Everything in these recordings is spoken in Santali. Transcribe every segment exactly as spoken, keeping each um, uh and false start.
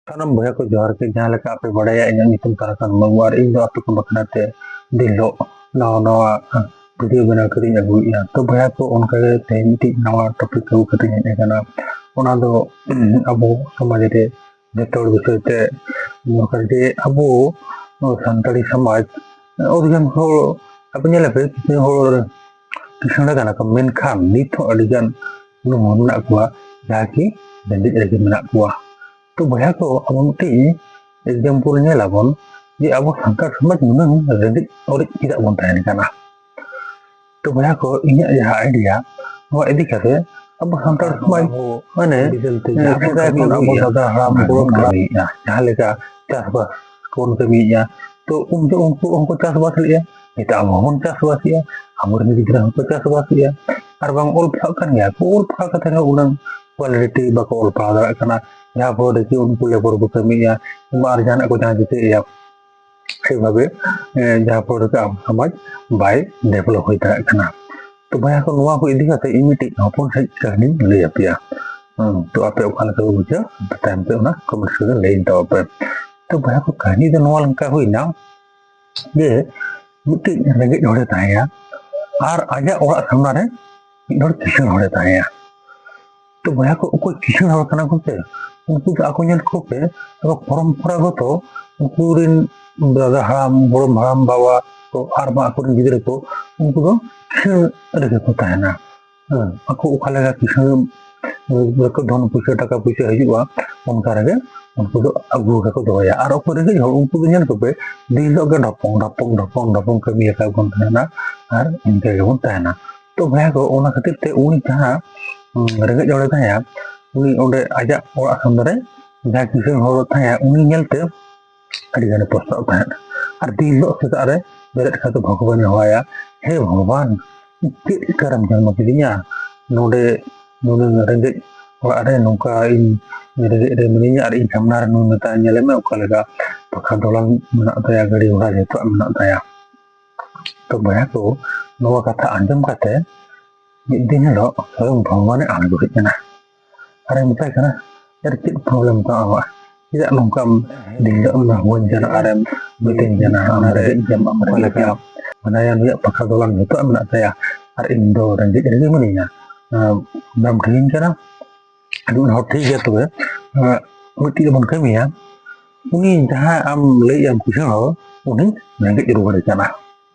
ᱥᱟᱱᱟᱢ ᱵᱚᱭᱦᱟ ᱠᱚ ᱡᱚᱦᱟᱨ ᱜᱮ᱾ ᱡᱟᱦᱟᱸ ᱞᱮᱠᱟ ᱟᱯᱮ ᱵᱟᱲᱟᱭᱟ, ᱤᱧᱟᱹᱜ ᱧᱩᱛᱩᱢ ᱛᱟᱨᱟᱠᱟᱱ ᱢᱩᱨᱢᱩ ᱟᱨ ᱤᱧ ᱫᱚ ᱟᱯᱮ ᱠᱚ ᱵᱟᱠᱷᱨᱟ ᱛᱮ ᱫᱤᱱ ᱦᱤᱞᱳᱜ ᱱᱟᱣᱟ ᱱᱟᱣᱟ ᱵᱷᱤᱰᱤᱭᱳ ᱵᱮᱱᱟᱣ ᱠᱟᱛᱮᱧ ᱟᱹᱜᱩᱭᱮᱫᱼᱟ᱾ ᱛᱚ ᱵᱚᱭᱦᱟ ᱠᱚ, ᱚᱱᱠᱟ ᱜᱮ ᱛᱮᱦᱮᱧ ᱢᱤᱫᱴᱤᱡ ᱱᱟᱣᱟ ᱴᱚᱯᱤᱠ ᱟᱹᱜᱩ ᱠᱟᱛᱮᱧ ᱦᱮᱡ ᱟᱠᱟᱱᱟ᱾ ᱚᱱᱟ ᱫᱚ ᱟᱵᱚ ᱥᱚᱢᱟᱡᱽ ᱨᱮ ᱡᱚᱛᱚ ᱦᱚᱲ ᱵᱤᱥᱚᱭ ᱛᱮ ᱫᱚᱨᱠᱟᱨ ᱡᱮ ᱟᱵᱚ ᱥᱟᱱᱛᱟᱲᱤ ᱥᱚᱢᱟᱡᱽ ᱚᱫᱷᱤᱠᱟᱝᱥ ᱦᱚᱲ, ᱟᱯᱮ ᱧᱮᱞᱟᱯᱮ, ᱠᱤᱥᱟᱹᱬ ᱦᱚᱲ ᱠᱤᱥᱟᱹᱬ ᱠᱟᱱᱟ ᱠᱚ, ᱢᱮᱱᱠᱷᱟᱱ ᱱᱤᱛ ᱦᱚᱸ ᱟᱹᱰᱤ ᱜᱟᱱ ᱩᱱᱟᱹᱜ ᱦᱚᱲ ᱢᱮᱱᱟᱜ ᱠᱚᱣᱟ ᱡᱟᱦᱟᱸ ᱠᱤ ᱨᱮᱸᱜᱮᱡ ᱨᱮᱜᱮ ᱢᱮᱱᱟᱜ ᱠᱚᱣᱟ᱾ ᱛᱚ ᱵᱚᱭᱦᱟ ᱠᱚ, ᱟᱵᱚ ᱢᱤᱫᱴᱤᱡ ᱮᱠᱡᱟᱢᱯᱚᱞ ᱧᱮᱞ ᱟᱵᱚᱱ ᱡᱮ ᱟᱵᱚ ᱥᱟᱱᱛᱟᱲ ᱥᱚᱢᱟᱡᱽ ᱱᱩᱱᱟᱹᱝ ᱨᱮᱸᱜᱮᱡ ᱚᱨᱮᱡ ᱪᱮᱫᱟᱜ ᱵᱚᱱ ᱛᱟᱦᱮᱱ ᱠᱟᱱᱟ? ᱛᱚ ᱵᱚᱭᱦᱟ ᱠᱚ, ᱤᱧᱟᱹᱜ ᱡᱟᱦᱟᱸ ᱟᱭᱰᱤᱭᱟ ᱱᱚᱣᱟ ᱤᱫᱤ ᱠᱟᱛᱮ, ᱟᱵᱚ ᱥᱟᱱᱛᱟᱲ ᱥᱚᱢᱟᱡᱽ ᱢᱟᱱᱮ ᱥᱮᱫᱟᱭ ᱠᱷᱚᱱ ᱟᱵᱚ ᱫᱟᱫᱟ ᱦᱟᱲᱟᱢ ᱠᱚ ᱠᱟᱹᱢᱤᱭᱮᱫᱼᱟ, ᱡᱟᱦᱟᱸ ᱞᱮᱠᱟ ᱪᱟᱥᱵᱟᱥ ᱠᱚᱵᱚᱱ ᱠᱟᱹᱢᱤᱭᱮᱫᱼᱟ, ᱛᱚ ᱩᱱ ᱡᱚᱠᱷᱚᱱ ᱩᱱᱠᱩ ᱩᱱᱠᱩ ᱪᱟᱥᱵᱟᱥ ᱞᱮᱫᱼᱟ, ᱱᱤᱛᱚᱜ ᱟᱵᱚ ᱦᱚᱸᱵᱚᱱ ᱪᱟᱥᱵᱟᱥᱮᱫᱼᱟ, ᱟᱵᱚᱨᱮᱱ ᱜᱤᱫᱽᱨᱟᱹ ᱦᱚᱸᱠᱚ ᱪᱟᱥᱵᱟᱥᱮᱫᱼᱟ᱾ ᱟᱨ ᱵᱟᱝ ᱚᱞ ᱯᱟᱲᱦᱟᱜ ᱠᱟᱱ ᱜᱮᱭᱟ ᱠᱚ, ᱚᱞ ᱯᱟᱲᱦᱟᱣ ᱠᱟᱛᱮ ᱨᱮᱦᱚᱸ ᱩᱱᱟᱹᱝ ᱠᱣᱟᱞᱤᱴᱤ ᱵᱟᱠᱚ ᱚᱞ ᱯᱟᱲᱦᱟᱣ ᱫᱟᱲᱮᱭᱟᱜ ᱠᱟᱱᱟ, ᱡᱟᱦᱟᱸ ᱯᱷᱚᱞ ᱨᱮ ᱠᱤ ᱩᱱᱠᱩ ᱞᱮᱵᱚᱨ ᱠᱚ ᱠᱟᱹᱢᱤᱭᱮᱫᱼᱟ ᱠᱤᱝᱵᱟ ᱟᱨ ᱡᱟᱦᱟᱱᱟᱜ ᱠᱚ ᱡᱟᱦᱟᱸ ᱪᱤᱠᱟᱹᱭᱮᱫᱼᱟ ᱥᱮᱵᱷᱟᱵᱮ, ᱮ, ᱡᱟᱦᱟᱸ ᱯᱷᱚᱞ ᱨᱮ ᱟᱵᱚ ᱥᱚᱢᱟᱡᱽ ᱵᱟᱭ ᱰᱮᱵᱷᱞᱚᱯ ᱦᱩᱭ ᱫᱟᱲᱮᱭᱟᱜ ᱠᱟᱱᱟ᱾ ᱛᱚ ᱵᱚᱭᱦᱟ ᱠᱚ, ᱱᱚᱣᱟ ᱠᱚ ᱤᱫᱤ ᱠᱟᱛᱮ ᱤᱧ ᱢᱤᱫᱴᱤᱡ ᱦᱚᱯᱚᱱ ᱥᱟᱺᱦᱤᱡ ᱠᱟᱹᱦᱱᱤᱧ ᱞᱟᱹᱭ ᱟᱯᱮᱭᱟ᱾ ᱦᱩᱸ, ᱛᱚ ᱟᱯᱮ ᱚᱠᱟ ᱞᱮᱠᱟ ᱯᱮ ᱵᱩᱡᱷᱟᱹᱣ, ᱛᱟᱭᱚᱢ ᱛᱮ ᱚᱱᱟ ᱠᱚᱢᱮᱱᱴ ᱥᱮᱠᱥᱚᱱ ᱨᱮ ᱞᱟᱹᱭ ᱛᱟᱵᱚᱱ ᱯᱮ᱾ ᱛᱚ ᱵᱚᱭᱦᱟ ᱠᱚ, ᱠᱟᱹᱦᱱᱤ ᱫᱚ ᱱᱚᱣᱟ ᱞᱮᱠᱟ ᱦᱩᱭᱱᱟ ᱡᱮ ᱢᱤᱫᱴᱤᱡ ᱨᱮᱸᱜᱮᱡ ᱦᱚᱲᱮ ᱛᱟᱦᱮᱸᱭᱟ ᱟᱨ ᱟᱡᱟᱜ ᱚᱲᱟᱜ ᱥᱟᱢᱱᱟ ᱨᱮ ᱢᱤᱫ ᱦᱚᱲ ᱠᱤᱥᱟᱹᱬ ᱦᱚᱲᱮ ᱛᱟᱦᱮᱸᱭᱟ᱾ ᱛᱚ ᱵᱚᱭᱦᱟ ᱠᱚ, ᱚᱠᱚᱭ ᱠᱤᱥᱟᱹᱬ ᱦᱚᱲ ᱠᱟᱱᱟ ᱠᱚ ᱥᱮ, ᱩᱱᱠᱩ ᱫᱚ ᱟᱠᱚ ᱧᱮᱞ ᱠᱚᱯᱮ, ᱟᱠᱚ ᱯᱚᱨᱚᱢᱯᱚᱨᱟᱜᱚᱛᱚ ᱩᱱᱠᱩ ᱨᱮᱱ ᱫᱟᱫᱟ ᱦᱟᱲᱟᱢ, ᱜᱚᱲᱚᱢ ᱦᱟᱲᱟᱢ ᱵᱟᱵᱟ ᱠᱚ ᱟᱨ ᱵᱟᱝ ᱟᱠᱚᱨᱮᱱ ᱜᱤᱫᱽᱨᱟᱹ ᱠᱚ, ᱩᱱᱠᱩ ᱫᱚ ᱠᱤᱥᱟᱹᱬ ᱨᱮᱜᱮ ᱠᱚ ᱛᱟᱦᱮᱱᱟ᱾ ᱦᱮᱸ, ᱟᱠᱚ ᱚᱠᱟ ᱞᱮᱠᱟ ᱠᱤᱥᱟᱹᱬ, ᱮ, ᱫᱷᱚᱱ ᱯᱩᱭᱥᱟᱹ, ᱴᱟᱠᱟ ᱯᱩᱭᱥᱟᱹ ᱦᱤᱡᱩᱜᱼᱟ, ᱚᱱᱠᱟ ᱨᱮᱜᱮ ᱩᱱᱠᱩ ᱫᱚ ᱟᱹᱜᱩ ᱠᱟᱠᱚ ᱫᱚᱦᱚᱭᱟ᱾ ᱟᱨ ᱚᱠᱚᱭ ᱨᱮᱸᱜᱮᱡ ᱦᱚᱲ, ᱩᱱᱠᱩ ᱫᱚ ᱧᱮᱞ ᱠᱚᱯᱮ, ᱫᱤᱱ ᱦᱤᱞᱳᱜ ᱜᱮ ᱰᱷᱚᱯᱚᱝ ᱰᱷᱚᱯᱚᱝ ᱰᱷᱚᱯᱚᱝ ᱰᱷᱚᱯᱚᱝ ᱠᱟᱹᱢᱤ ᱟᱠᱟᱫ ᱵᱚᱱ ᱛᱟᱦᱮᱱᱟ ᱟᱨ ᱤᱱᱠᱟᱹ ᱜᱮᱵᱚᱱ ᱛᱟᱦᱮᱱᱟ᱾ ᱛᱚ ᱵᱚᱭᱦᱟ ᱠᱚ, ᱚᱱᱟ ᱠᱷᱟᱹᱛᱤᱨ ᱛᱮ ᱩᱱᱤ ᱡᱟᱦᱟᱸ, ᱩᱸ, ᱨᱮᱸᱜᱮᱡ ᱦᱚᱲᱮ ᱛᱟᱦᱮᱸᱭᱟ, ᱩᱱᱤ ᱚᱸᱰᱮ ᱟᱡᱟᱜ ᱚᱲᱟᱜ ᱥᱟᱢᱱᱟ ᱨᱮ ᱡᱟᱦᱟᱸᱭ ᱠᱤᱥᱟᱹᱬ ᱦᱚᱲ ᱛᱟᱦᱮᱸᱭᱟ, ᱩᱱᱤ ᱧᱮᱞᱛᱮ ᱟᱹᱰᱤ ᱜᱟᱱᱮ ᱯᱚᱥᱛᱟᱜ ᱛᱟᱦᱮᱸᱫ᱾ ᱟᱨ ᱫᱤᱱ ᱦᱤᱞᱳᱜ ᱥᱮᱛᱟᱜ ᱨᱮ ᱵᱮᱨᱮᱫ ᱠᱟᱛᱮ ᱵᱷᱚᱜᱚᱵᱟᱱᱮ ᱦᱚᱦᱚᱣᱟᱭᱟ, "ᱦᱮ ᱵᱷᱚᱜᱚᱵᱟᱱ, ᱪᱮᱫ ᱠᱟᱨᱮᱢ ᱡᱚᱱᱢᱚ ᱠᱤᱫᱤᱧᱟ? ᱱᱚᱰᱮ ᱱᱩᱱᱟᱹᱝ ᱨᱮᱸᱜᱮᱡ ᱚᱲᱟᱜ ᱨᱮ ᱱᱚᱝᱠᱟ ᱤᱧ ᱨᱮᱸᱜᱮᱡ ᱨᱮ ᱢᱤᱱᱟᱹᱧᱟ ᱟᱨ ᱤᱧ ᱥᱟᱢᱱᱟ ᱨᱮ ᱱᱩᱭ ᱢᱮᱛᱟᱭ, ᱧᱮᱞᱮ ᱢᱮ ᱚᱠᱟ ᱞᱮᱠᱟ ᱯᱟᱠᱟ ᱫᱚᱞᱟᱱ ᱢᱮᱱᱟᱜ ᱛᱟᱭᱟ, ᱜᱟᱹᱰᱤ ᱜᱷᱚᱲᱟ ᱡᱚᱛᱚᱣᱟᱜ ᱢᱮᱱᱟᱜ ᱛᱟᱭᱟ᱾" ᱛᱚ ᱵᱚᱭᱦᱟ ᱠᱚ, ᱱᱚᱣᱟ ᱠᱟᱛᱷᱟ ᱟᱸᱡᱚᱢ ᱠᱟᱛᱮ ᱢᱤᱫ ᱫᱤᱱ ᱦᱤᱞᱳᱜ ᱥᱚᱭᱚᱝ ᱵᱷᱚᱜᱚᱵᱟᱱᱮ ᱟᱬᱜᱚ ᱦᱮᱡ ᱮᱱᱟ᱾ ᱟᱨᱮ ᱢᱮᱛᱟᱭ ᱠᱟᱱᱟ, "ᱭᱟᱨ, ᱪᱮᱫ ᱯᱨᱚᱵᱞᱮᱢ ᱛᱟᱢ ᱟᱢᱟᱜ? ᱪᱮᱫᱟᱜ ᱱᱚᱝᱠᱟᱢ ᱰᱷᱤᱝᱜᱟᱹᱜ ᱮᱢ ᱦᱩᱣᱟᱹᱧ ᱠᱟᱱᱟ ᱟᱨᱮᱢ ᱢᱤᱛᱟᱹᱧ ᱠᱟᱱᱟ, ᱚᱱᱟ ᱨᱮᱸᱜᱮᱡ ᱜᱮᱢ ᱚᱠᱟ ᱞᱮᱠᱟ? ᱢᱟᱱᱮ ᱱᱩᱭᱟᱜ ᱯᱟᱠᱟ ᱫᱚᱞᱟᱱ ᱡᱷᱚᱛᱚᱣᱟᱜ ᱢᱮᱱᱟᱜ ᱛᱟᱭᱟ, ᱟᱨ ᱤᱧ ᱫᱚ ᱨᱮᱸᱜᱮᱡ ᱨᱮᱜᱮ ᱢᱤᱱᱟᱹᱧᱟ᱾ ᱟᱢ ᱵᱟᱢ ᱴᱷᱤᱠᱟᱹᱧ ᱠᱟᱱᱟ? ᱟᱹᱰᱤ ᱦᱚᱲ ᱴᱷᱤᱠ ᱜᱮᱭᱟ, ᱛᱚᱵᱮ ᱢᱤᱫᱴᱤᱡ ᱵᱚᱱ ᱠᱟᱹᱢᱤᱭᱟ, ᱩᱱᱤ ᱡᱟᱦᱟᱸ ᱟᱢ ᱞᱟᱹᱭᱮᱫ ᱟᱢ ᱠᱤᱥᱟᱹᱬ ᱦᱚᱲ, ᱩᱱᱤ ᱨᱮᱸᱜᱮᱡ ᱨᱩᱣᱟᱹᱲᱮ ᱠᱟᱱᱟ᱾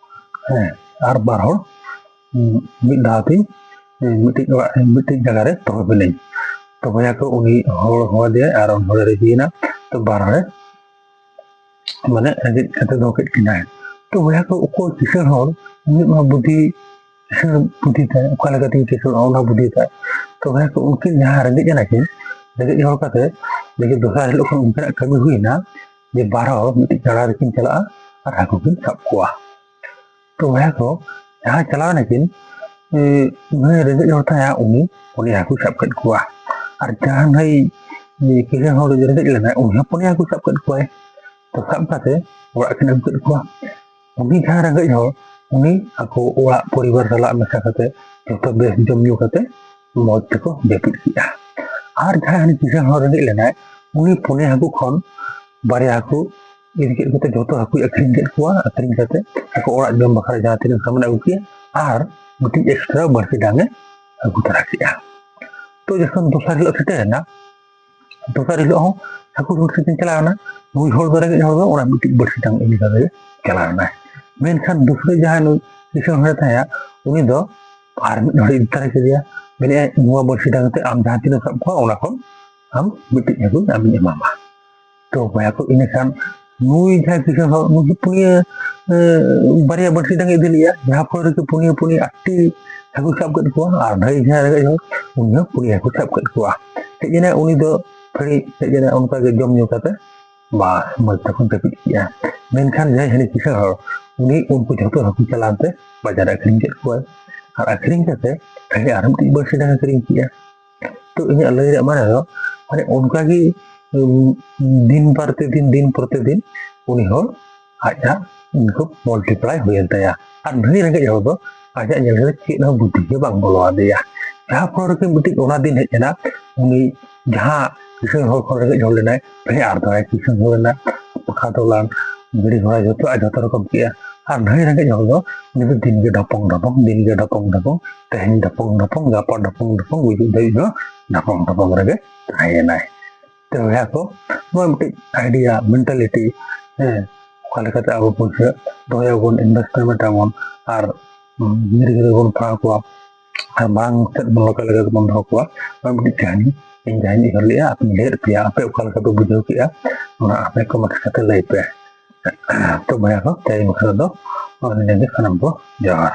ᱦᱮᱸ, ᱟᱨ ᱵᱟᱨ ᱦᱚᱲ ᱢᱤᱫ ᱫᱷᱟᱣ ᱛᱮ ᱢᱤᱫᱴᱤᱡ ᱚᱲᱟᱜ, ᱢᱤᱫᱴᱤᱡ ᱡᱟᱭᱜᱟ ᱨᱮ ᱫᱚᱦᱚ ᱵᱤᱱᱟᱹᱧ᱾ ᱛᱚ ᱵᱚᱭᱦᱟ ᱠᱚ ᱩᱱᱤ ᱦᱚᱲ ᱦᱚᱦᱚ ᱟᱫᱮᱭᱟᱭ ᱟᱨ ᱩᱱᱤ ᱦᱚᱲᱮ ᱨᱟᱹᱡᱤᱭᱮᱱᱟ᱾ ᱛᱚ ᱵᱟᱨ ᱦᱚᱲᱮ ᱢᱟᱱᱮ ᱨᱮᱸᱜᱮᱡ ᱠᱟᱛᱮ ᱫᱚᱦᱚ ᱠᱮᱫ ᱠᱤᱱᱟᱭ᱾ ᱛᱚ ᱵᱚᱭᱦᱟ ᱠᱚ ᱚᱠᱚᱭ ᱠᱤᱥᱟᱹᱬ ᱦᱚᱲ, ᱩᱱᱤ ᱢᱟ ᱵᱩᱫᱷᱤ, ᱠᱤᱥᱟᱹᱬ ᱵᱩᱫᱷᱤ ᱛᱟᱭ, ᱚᱠᱟ ᱞᱮᱠᱟᱛᱤᱧ ᱠᱤᱥᱟᱹᱬᱚᱜᱼᱟ ᱚᱱᱟ ᱵᱩᱫᱷᱤ ᱛᱟᱭ᱾ ᱛᱚ ᱵᱚᱭᱦᱟ ᱠᱚ ᱩᱱᱠᱤᱱ ᱡᱟᱦᱟᱸ ᱨᱮᱸᱜᱮᱡ ᱮᱱᱟ ᱠᱤᱱ, ᱨᱮᱸᱜᱮᱡ ᱦᱚᱲ ᱠᱟᱛᱮ ᱫᱮᱠᱷᱤ ᱫᱚᱥᱟᱨ ᱦᱤᱞᱳᱜ ᱠᱷᱚᱱ ᱩᱱᱠᱤᱱᱟᱜ ᱠᱟᱹᱢᱤ ᱦᱩᱭᱱᱟ ᱡᱮ ᱵᱟᱨ ᱦᱚᱲ ᱢᱤᱫᱴᱤᱡ ᱜᱟᱰᱟ ᱨᱮᱠᱤᱱ ᱪᱟᱞᱟᱜᱼᱟ ᱟᱨ ᱦᱟᱹᱠᱩ ᱠᱤᱱ ᱥᱟᱵ ᱠᱚᱣᱟ᱾ ᱛᱚ ᱵᱚᱭᱦᱟ ᱠᱚ ᱡᱟᱦᱟᱸᱭ ᱪᱟᱞᱟᱣ ᱮᱱᱟᱠᱤᱱ, ᱩᱱᱤ ᱨᱮᱸᱜᱮᱡ ᱦᱚᱲ ᱛᱟᱦᱮᱸᱫ ᱩᱱᱤ ᱯᱩᱱᱭᱟ ᱦᱟᱹᱠᱩ ᱥᱟᱵ ᱠᱮᱫ ᱠᱚᱣᱟ᱾ ᱟᱨ ᱡᱟᱦᱟᱸᱭ ᱠᱤᱥᱟᱹᱬ ᱦᱚᱲ ᱨᱮᱸᱜᱮᱡ ᱞᱮᱱᱟᱭ ᱩᱱᱤ ᱦᱚᱸ ᱯᱩᱱᱭᱟ ᱦᱟᱹᱠᱩ ᱥᱟᱵ ᱠᱮᱫ ᱠᱚᱣᱟᱭ᱾ ᱛᱚ ᱥᱟᱵ ᱠᱟᱛᱮ ᱚᱲᱟᱜ ᱠᱤᱱ ᱟᱹᱜᱩ ᱠᱮᱫ ᱠᱚᱣᱟ᱾ ᱩᱱᱤ ᱡᱟᱦᱟᱸᱭ ᱨᱮᱸᱜᱮᱡ ᱦᱚᱲ ᱩᱱᱤ ᱟᱠᱚ ᱚᱲᱟᱜ ᱯᱚᱨᱤᱵᱟᱨ ᱥᱟᱞᱟᱜ ᱢᱮᱥᱟ ᱠᱟᱛᱮ ᱡᱚᱛᱚ ᱵᱮᱥ ᱡᱚᱢ ᱧᱩ ᱠᱟᱛᱮ ᱢᱚᱡᱽ ᱛᱮᱠᱚ ᱡᱟᱹᱯᱤᱫ ᱠᱮᱫᱼᱟ᱾ ᱟᱨ ᱡᱟᱦᱟᱸᱭ ᱩᱱᱤ ᱠᱤᱥᱟᱹᱬ ᱦᱚᱲ ᱨᱮᱸᱜᱮᱡ ᱞᱮᱱᱟᱭ ᱩᱱᱤ ᱯᱩᱱᱭᱟ ᱦᱟᱹᱠᱩ ᱠᱷᱚᱱ ᱵᱟᱨᱭᱟ ᱦᱟᱹᱠᱩ ᱤᱫᱤ ᱠᱮᱫ ᱠᱚᱛᱮ ᱡᱚᱛᱚ ᱦᱟᱹᱠᱩᱭ ᱟᱹᱠᱷᱨᱤᱧ ᱠᱮᱫ ᱠᱚᱣᱟ᱾ ᱟᱹᱠᱷᱨᱤᱧ ᱠᱟᱛᱮ ᱟᱠᱚ ᱚᱲᱟᱜ ᱡᱚᱢ ᱵᱟᱠᱷᱨᱟ ᱡᱟᱦᱟᱸ ᱛᱤᱱᱟᱹᱜ ᱥᱟᱢᱟᱱ ᱟᱹᱜᱩ ᱠᱮᱫᱼᱟ ᱟᱨ ᱢᱤᱫᱴᱤᱡ ᱮᱠᱥᱴᱨᱟ ᱵᱟᱹᱲᱥᱤ ᱰᱟᱝ ᱮ ᱟᱹᱜᱩ ᱛᱚᱨᱟ ᱠᱮᱫᱼᱟ᱾ ᱛᱚ ᱡᱚᱠᱷᱚᱱ ᱫᱚᱥᱟᱨ ᱦᱤᱞᱳᱜ ᱥᱮᱴᱮᱨ ᱮᱱᱟ, ᱫᱚᱥᱟᱨ ᱦᱤᱞᱳᱜ ᱦᱚᱸ ᱦᱟᱹᱠᱩ ᱥᱟᱵ ᱠᱤᱱ ᱪᱟᱞᱟᱣ ᱮᱱᱟ᱾ ᱱᱩᱭ ᱦᱚᱲ ᱫᱚ ᱨᱮᱸᱜᱮᱡ ᱦᱚᱲ ᱫᱚ ᱚᱱᱟ ᱢᱤᱫᱴᱤᱡ ᱵᱟᱹᱲᱥᱤ ᱰᱟᱝ ᱤᱫᱤ ᱠᱟᱛᱮ ᱪᱟᱞᱟᱣ ᱮᱱᱟᱭ᱾ ᱢᱮᱱᱠᱷᱟᱱ ᱫᱩᱥᱨᱟᱹ ᱡᱟᱦᱟᱸᱭ ᱱᱩᱭ ᱠᱤᱥᱟᱹᱬ ᱦᱚᱲᱮ ᱛᱟᱦᱮᱸᱭᱟ ᱩᱱᱤ ᱫᱚ ᱟᱨ ᱢᱤᱫ ᱦᱚᱲᱮ ᱤᱫᱤ ᱛᱟᱨᱟ ᱠᱮᱫᱮᱭᱟ᱾ ᱢᱮᱱᱮᱫᱼᱟᱭ, "ᱱᱚᱣᱟ ᱵᱟᱹᱲᱥᱤ ᱰᱟᱝ ᱛᱮ ᱟᱢ ᱡᱟᱦᱟᱸ ᱛᱤᱱᱟᱹᱜ ᱥᱟᱵ ᱠᱚᱣᱟ ᱚᱱᱟ ᱠᱷᱚᱱ ᱟᱢ ᱢᱤᱫᱴᱤᱡ ᱦᱟᱹᱠᱩ ᱟᱢᱤᱧ ᱮᱢᱟᱢᱟ᱾" ᱛᱚ ᱵᱚᱭᱦᱟ ᱠᱚ ᱤᱱᱟᱹᱠᱷᱟᱱ ᱱᱩᱭ ᱡᱟᱦᱟᱸᱭ ᱠᱤᱥᱟᱹᱬ ᱦᱚᱲ ᱱᱩᱭ ᱯᱩᱱᱭᱟᱹ, ᱮ, ᱵᱟᱨᱭᱟ ᱵᱟᱹᱲᱥᱤ ᱰᱟᱝ ᱤᱫᱤ ᱞᱮᱫᱼᱟ, ᱡᱟᱦᱟᱸ ᱯᱚᱨᱮ ᱨᱮᱜᱮ ᱯᱩᱱᱭᱟᱹ ᱯᱩᱱᱭᱟᱹ ᱟᱴᱴᱤ ᱦᱟᱹᱠᱩ ᱥᱟᱵ ᱠᱮᱫ ᱠᱚᱣᱟ᱾ ᱟᱨ ᱱᱩᱭ ᱡᱟᱦᱟᱸᱭ ᱨᱮᱸᱜᱮᱡ ᱦᱚᱲ ᱩᱱᱤ ᱦᱚᱸ ᱯᱩᱱᱭᱟᱹ ᱦᱟᱹᱠᱩ ᱥᱟᱵ ᱠᱮᱫ ᱠᱚᱣᱟ᱾ ᱦᱮᱡ ᱮᱱᱟᱭ ᱩᱱᱤ ᱫᱚ ᱯᱷᱮᱨᱤ ᱦᱮᱡ ᱮᱱᱟᱭ, ᱚᱱᱠᱟ ᱜᱮ ᱡᱚᱢ ᱧᱩ ᱠᱟᱛᱮ ᱵᱟᱥ ᱢᱚᱡᱽ ᱛᱮᱠᱚ ᱡᱟᱹᱯᱤᱫ ᱠᱮᱜᱼᱟ᱾ ᱢᱮᱱᱠᱷᱟᱱ ᱡᱟᱦᱟᱸᱭ ᱦᱟᱹᱱᱤ ᱠᱤᱥᱟᱹᱬ ᱦᱚᱲ ᱩᱱᱤ ᱩᱱᱠᱩ ᱡᱷᱚᱛᱚ ᱦᱟᱹᱠᱩ ᱪᱟᱞᱟᱱ ᱛᱮ ᱵᱟᱡᱟᱨ ᱨᱮ ᱟᱹᱠᱷᱨᱤᱧ ᱠᱮᱫ ᱠᱚᱣᱟᱭ᱾ ᱟᱨ ᱟᱹᱠᱷᱨᱤᱧ ᱠᱟᱛᱮ ᱯᱷᱮᱨᱤ ᱟᱨ ᱢᱤᱫᱴᱤᱡ ᱵᱟᱹᱲᱥᱤ ᱰᱟᱝ ᱟᱹᱠᱷᱨᱤᱧ ᱠᱮᱜᱼᱟ᱾ ᱛᱚ ᱤᱧᱟᱹᱜ ᱞᱟᱹᱭ ᱨᱮᱭᱟᱜ ᱢᱟᱱᱮ ᱫᱚ ᱢᱟᱱᱮ ᱚᱱᱠᱟᱜᱮ, ᱩᱢ, ᱫᱤᱱ ᱯᱨᱚᱛᱤᱫᱤᱱ, ᱫᱤᱱ ᱯᱨᱚᱛᱤᱫᱤᱱ ᱩᱱᱤ ᱦᱚᱲ ᱟᱡᱟᱜ ᱤᱱᱠᱟᱢ ᱢᱟᱞᱴᱤᱯᱞᱟᱭ ᱦᱩᱭᱮᱱ ᱛᱟᱭᱟ᱾ ᱟᱨ ᱱᱩᱭ ᱨᱮᱸᱜᱮᱡ ᱦᱚᱲ ᱫᱚ ᱟᱡᱟᱜ ᱧᱮᱞ ᱨᱮ ᱪᱮᱫ ᱦᱚᱸ ᱵᱩᱫᱽᱫᱷᱤ ᱜᱮ ᱵᱟᱝ ᱵᱚᱞᱚ ᱟᱫᱮᱭᱟ᱾ ᱡᱟᱦᱟᱸ ᱯᱚᱨᱮ ᱨᱮᱜᱮ ᱢᱤᱫᱴᱤᱡ ᱚᱱᱟ ᱫᱤᱱ ᱦᱮᱡ ᱮᱱᱟ, ᱩᱱᱤ ᱡᱟᱦᱟᱸ ᱠᱤᱥᱟᱹᱬ ᱦᱚᱲ ᱠᱷᱚᱱ ᱨᱮᱸᱜᱮᱡ ᱦᱚᱲ ᱞᱮᱱᱟᱭ, ᱯᱮᱲᱮ ᱟᱨ ᱫᱟᱨᱟᱭ ᱠᱤᱥᱟᱹᱬ ᱦᱚᱲ ᱨᱮᱱᱟᱜ ᱯᱟᱠᱟ ᱫᱚᱞᱟᱱ, ᱜᱟᱹᱰᱤ ᱜᱷᱚᱲᱟ ᱡᱚᱛᱚᱣᱟᱜ ᱡᱚᱛᱚ ᱨᱚᱠᱚᱢ ᱠᱮᱜᱼᱟ᱾ ᱟᱨ ᱱᱟᱹᱭ ᱨᱮᱸᱜᱮᱡ ᱦᱚᱲ ᱫᱚ ᱩᱱᱤ ᱫᱚ ᱫᱤᱱ ᱜᱮ ᱰᱷᱟᱯᱚᱝ ᱰᱷᱟᱯᱚᱝ, ᱫᱤᱱ ᱜᱮ ᱰᱷᱟᱯᱚᱝ ᱰᱷᱟᱯᱚᱝ, ᱛᱮᱦᱮᱧ ᱰᱷᱟᱯᱚᱝ ᱰᱷᱟᱯᱚᱝ, ᱜᱟᱯᱟ ᱰᱷᱟᱯᱚᱝ ᱰᱷᱟᱯᱚᱝ, ᱜᱩᱡᱩᱜ ᱫᱷᱟᱹᱵᱤᱡ ᱦᱚᱸ ᱰᱷᱟᱯᱚᱝ ᱰᱷᱟᱯᱚᱝ ᱨᱮᱜᱮ ᱛᱟᱦᱮᱸᱭᱮᱱᱟᱭ᱾ ᱛᱚ ᱵᱚᱭᱦᱟ ᱠᱚ, ᱱᱚᱣᱟ ᱢᱤᱫᱴᱤᱡ idea, mentality, ᱦᱮᱸ, ᱚᱠᱟ ᱞᱮᱠᱟᱛᱮ ᱟᱵᱚ ᱯᱩᱭᱥᱟᱹ ᱫᱚᱦᱚᱭᱟᱵᱚᱱ, investment ᱟᱵᱚᱱ, ᱟᱨ, ᱩᱸ, ᱜᱤᱫᱽᱨᱟᱹ ᱜᱤᱫᱽᱨᱟᱹ ᱵᱚᱱ ᱯᱟᱲᱦᱟᱣ ᱠᱚᱣᱟ, ᱟᱨ ᱢᱟᱲᱟᱝ ᱥᱮᱫ ᱵᱚᱱ ᱞᱟᱜᱟ ᱞᱟᱜᱟ ᱛᱮᱵᱚᱱ ᱫᱚᱦᱚ ᱠᱚᱣᱟ᱾ ᱱᱚᱣᱟ ᱢᱤᱫᱴᱤᱡ ᱠᱟᱹᱦᱱᱤ ᱤᱧ ᱡᱟᱦᱟᱸᱧ ᱩᱭᱦᱟᱹᱨ ᱞᱮᱜᱼᱟ, ᱟᱯᱮᱧ ᱞᱟᱹᱭᱟᱫ ᱯᱮᱭᱟ, ᱟᱯᱮ ᱚᱠᱟ ᱞᱮᱠᱟ ᱯᱮ ᱵᱩᱡᱷᱟᱹᱣ ᱠᱮᱜᱼᱟ, ᱚᱱᱟ ᱟᱯᱮ comment ᱠᱟᱛᱮ ᱞᱟᱹᱭ ᱯᱮ᱾ ᱛᱚ ᱵᱚᱭᱦᱟ ᱠᱚ, ᱛᱮᱦᱮᱧ ᱵᱟᱠᱷᱨᱟ ᱫᱚ ᱱᱚᱜᱼᱚᱭ ᱱᱤᱱᱟᱹᱜ ᱜᱮ᱾ ᱥᱟᱱᱟᱢ ᱠᱚ ᱡᱚᱦᱟᱨ᱾